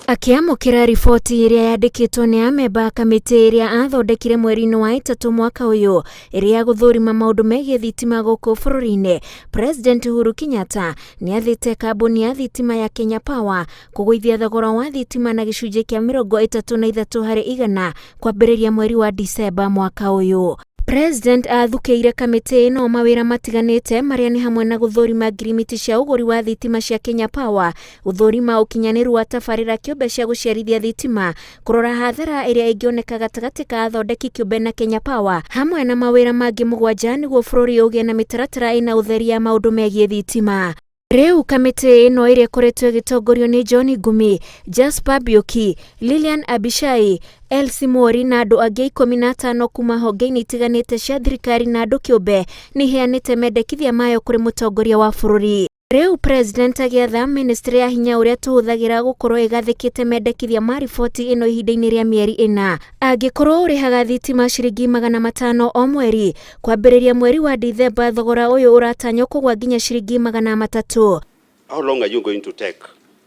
Akĩamũkĩra riboti ĩrĩa yandĩkĩtwo nĩ amemba a kamĩtĩ ĩrĩa athondekire mweri-inĩ wa ĩtatũ mwaka ũyũ ĩrĩ ya gũthũrima maũndũ megiĩ thitima gũkũ bũrũri-inĩ, President Uhuru Kenyatta nĩ athĩte kambuni ya thitima ya Kenya Power kũgũithia thogora wa thitima na gĩcunjĩ kĩa 33% kwambĩrĩria mweri wa Dicemba mwaka ũyũ. President athukĩire kamĩtĩ ĩno mawĩra matiganĩte marĩa nĩ hamwe na gũthũrima ngirimiti cia ũgũri wa thitima cia Kenya Power, gũthũrima ũkinyanĩru wa tabarĩra kĩũmbe cia gũciarithia thitima, kũrora hathara ĩrĩa ĩngĩoneka gatagatĩ ka athondeki kĩũmbe na Kenya Power, hamwe na mawĩra mangĩ 7 nĩguo bũrũri ũgĩe na mĩtaratara ĩna ũtheri ya maũndũ megiĩ thitima. Rĩu kamĩtĩ ĩno ĩrĩa ĩkoretwo ĩgĩtongorio nĩ John Ngumi, Jasper Biuki, Lilian Abishai, Elsie Mwori na andũ angĩ 15 kuma honge-inĩ itiganĩte cia thirikari na andũ kĩũmbe nĩ iheanĩte mendekithia mayo kũrĩ mũtongoria wa bũrũri. Rĩu President agĩatha ministry ya hinya ũrĩa tũhũthagĩra gũkorwo ĩgathĩkĩte mendekithia ma riboti ĩno ihinda-inĩ rĩa mĩeri 4. Angĩkorwo ũrĩhaga thitima ciringi 500 o mweri, kwambĩrĩria mweri wa Dithemba thogora ũyũ ũratanywo kũgwa nginya ciringi 300. How long are you going to take?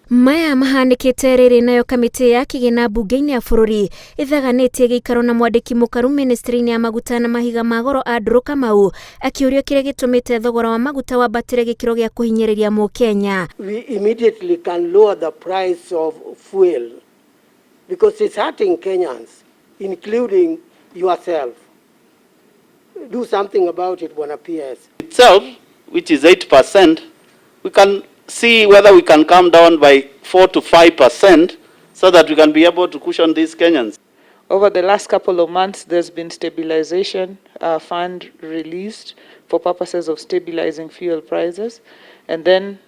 Maya mahanĩkĩte rĩrĩ nayo kamĩtĩ ya kĩgĩna mbunge-inĩ ya bũrũri ĩthaganĩtie gĩikaro na mwandĩki mũkaru ministry-inĩ ya maguta na mahiga ma goro Andrew Kamau akĩũrio kĩrĩa gĩtũmĩte thogora wa maguta wambatĩre gĩkĩro gĩa kũhinyĩrĩria mũkenya. We immediately can lower the price of fuel because it's hurting Kenyans, including yourself. Do something about it, Bwana PS. Itself, which is 8%, we can see whether we can come down by 4 to 5% so that we can be able to cushion these Kenyans. Over the last couple of months, there's been stabilization fund released for purposes of stabilizing fuel prices. And then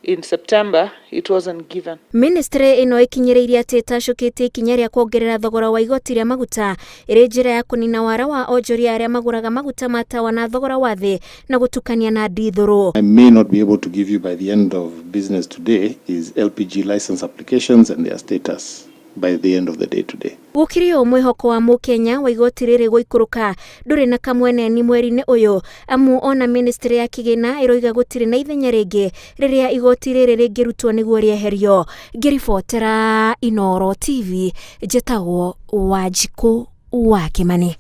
in September, it wasn't given. Ministry ĩno ĩkinyĩrĩirie atĩ ĩtacũkĩtie ikinya rĩa kuongerera thogora wa igoti rĩa maguta ĩrĩ njĩra ya kũnina wara wa onjoria arĩa magũraga maguta ma tawa na thogora wa thĩ na gũtukania na ndithũrũ. I may not be able to give you by the end of business today is LPG license applications and their status by the end of the day today. Gũkĩrĩ ũũ mwĩhoko wa mũkenya wa igoti rĩrĩ gũikũrũka ndũrĩ na kamweneni mweri-inĩ ũyũ amu ona ministry ya kĩgĩna ĩroiga gũtirĩ na ithenya rĩngĩ rĩrĩa igoti rĩrĩ rĩngĩrutwo nĩguo rĩeherio. Ngĩribotera Inooro TV njĩtagwo Wanjikũ wa Kĩmani.